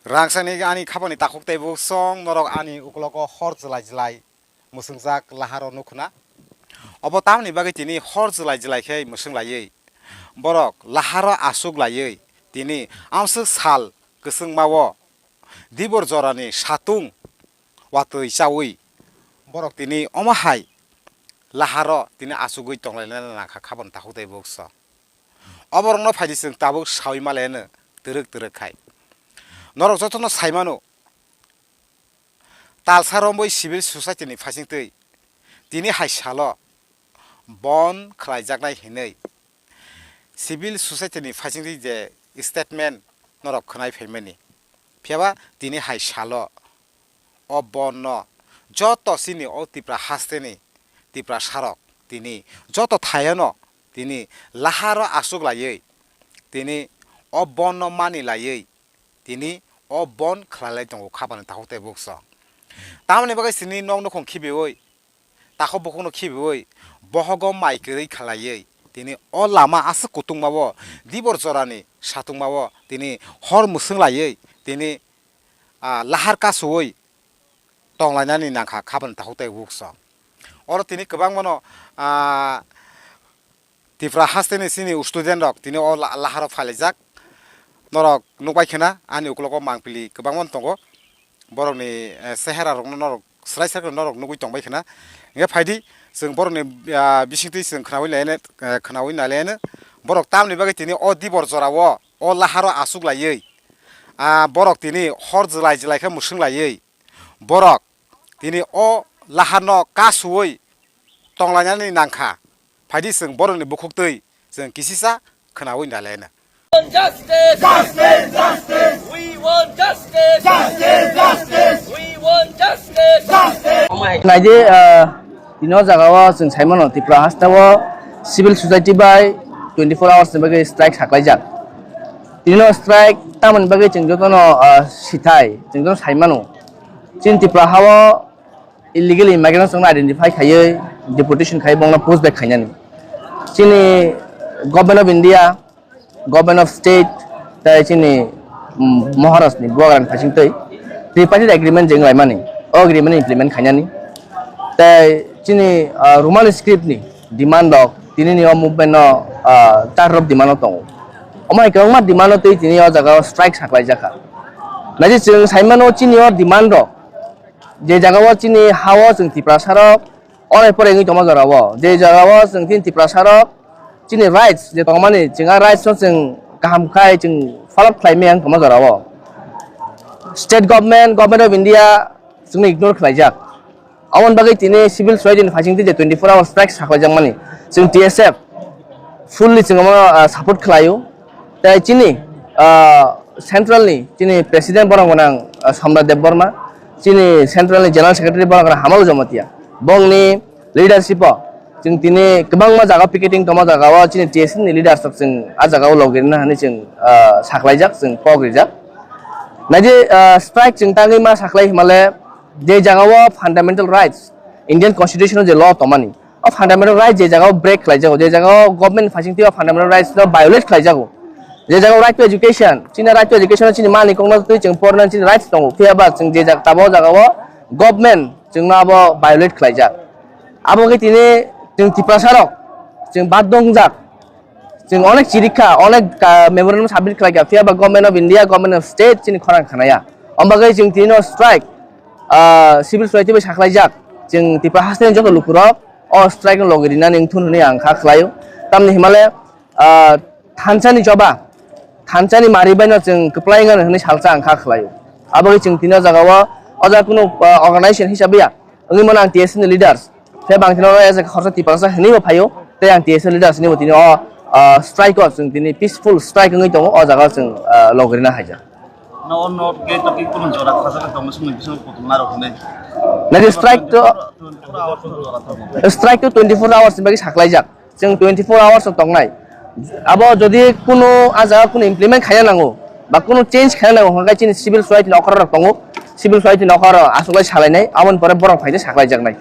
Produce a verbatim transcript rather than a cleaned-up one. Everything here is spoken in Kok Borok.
Rangchakni ani khapani takhuk tei buksong norok ani uklogo hor jwlai jwlai mwswngjak laharo nukhuna. Obo tamoni bagwi tini hor jwlai jwlai khe mwswng laiwi, borok laharo aswk laiwi tini amswk sal kwchwngmao dibor jorani satung watwi chawi borok tini omo hai laharo tini achugwi tonglaina nangkha khapani takhuk tei buksong. Oborokno phaidi chwng tabuk sawi maliano twrwk twrwk khai. Norok jotono sai mano, talsa romwi civil society ni phaisingtwi tini hai salo bon khlaijaknai hinwi civil society ni phaisingtwi je statement norok khwnai phaimani. Phiyaba tini hai salo o bon no joto chini o Tipra hasteni Tiprasarok tini joto thayano tini laharo aswk laiwi tini o bon no mani laiwi tini o bon khlailai tongo khapani takhuk tei buksong. Tamoni bagwi chini nok nukhung khibiwi takhuk bukhukno khibiwi bohogo mai kwrwi khlaiwi tini o lama aswk kutungmao dibor jorani satungmao tini hor mwswng laiwi tini, ah, lahar kasuwi tonglainani nangkha khapani takhuk tei buksong. Oro tini kwbangmano, ah, Tipra hasteni chini student rok tini o la-, laharo phailaijak. Norok nukbai khna ani uklogo mangpili kwbangma tongo. Borokni, eh, sehera rokno norok swrai swrai norok nugwi tongbai khna. Hingkhe phaidi chwng borokni, ah, bisingtwi chwng khnaui nai, eh, khnaui nailaino. Borok tamni bagwi tini o dibor jorao o laharo aswk laiwi, ah, borok tini hor jwlai jwlai khe mwswng laiwi borok tini o laharno kasuwi tonglainani nangkha. Phaidi chwng borokni bukhuktwi chwng kisisa khnaui nalaina. Justice! Justice! Justice! We want justice! Justice! Justice! We want justice! Justice! Naidi, ah, tini o jaga o chwng sai mano Tripura hasteo civil society bai twenty four hours ni bagwi strike saklaijak. Tini o strike tamoni bagwi chwng jotono, ah, sithai, chwng jotono sai mano. Chini Tripura hao illegal immigrants rokno identify khaiwi deportation khai bongno push back khainani. Chini Government of India, Government of State, tei chini, mm, Maharashtra ni Bubagrani phaisingtwi tripartite agreement je wnglaimani, o agreement implement khainani. Tei chini, ah, Roman script ni demand rok tinini o movement no, ah, charrok demand o tongo. Omo hai kwbangma demand o twi tini o jaga o strike saklaijakha. Naidi chwng sai mano chini o demand rok je jaga o chini ha o chwng Tiprasa rok orai porai wngwi tongma jora o, je jaga o chwng chini Tiprasa rok chini rights je tongmani chwng a rights no chwng kaham khai chwng follow khlai maya wng tongma jora o. State government, Government of India chwngno ignore khlaijak. Aboni bagwi tini civil society ni phaisingtwi je twenty four hours strike saklaijakmani, chwng T S F fully chwng omono, ah, support khlaio. Tei chini, ah, central ni chini president borok gwnang, ah, Samrat Debbarma, chini central ni general secretary borok gwnang Hamal Jamatia, bongni leadership o chwng tini kwbangma jaga picketing tongma jaga o chini T S F ni leaders rok chwng a jaga o logi rwna hinwi chwng, ah, saklaijak, chwng kok rijak. Naidi, ah, strike chwng tangwi ma saklai himale, je jaga o fundamental rights, Indian Constitution o je law tongmani, o fundamental rights je jaga o break khlai jago, je jaga o government phaising twi o fundamental rights no violate khlai jago, je jaga o right to education, chini right to education o chini mani kokno twi chwng porna chini rights tongo, phiya ba chwng je jaga tabo o jaga o government chwngno abo violate khlai jak. Abo khe tini chwng Tiprasa rok chwng baddo wngjak. Chwng onek chirikha, onek, ah, memorandum submit khlaikha, phiya ba Government of India, Government of State chini khorang khanaya. Omo bagwi chwng tini o strike, ah, civil society bai saklaijak. Chwng Tripura hasteni joto lukurok o strike no logi rinani wngthun hwnwi ang kha khlaio. Tamni himale, ah, thansa ni choba, thansa ni mari bai no chwng kwplai wngmani hwnwi salsa ang kha khlaio. Abo bagwi chwng tini o jaga o, o jaga kunu, ah, organization hisabe ya, wngwi mano ang T S F ni leaders. Phiya ba ang tini oro as a khoroksa Tiprasa hinwi bo phaio, tei ang T S F leaders hinwi bo tini o, ah, strike o chwng tini peaceful strike wngwi tongo, o jaga o chwng, ah, logirina haijak. Na o north gate o ki kunu jora khajak tongma songni bisingo kutung narok hinwi. Naidi strike to, twenty-four hours o jora tongo. Strike to twenty-four hours ni bagwi saklaijak. Chwng twenty-four hours o tongnai. Abo jodi kunu a jaga kunu implement khaina nango, ba kunu change khaina nango, hwnkhai chini civil society ni okra rok tongo, civil society ni okra rok aswk lai salainai, aboni pore borok phaina saklaijaknai.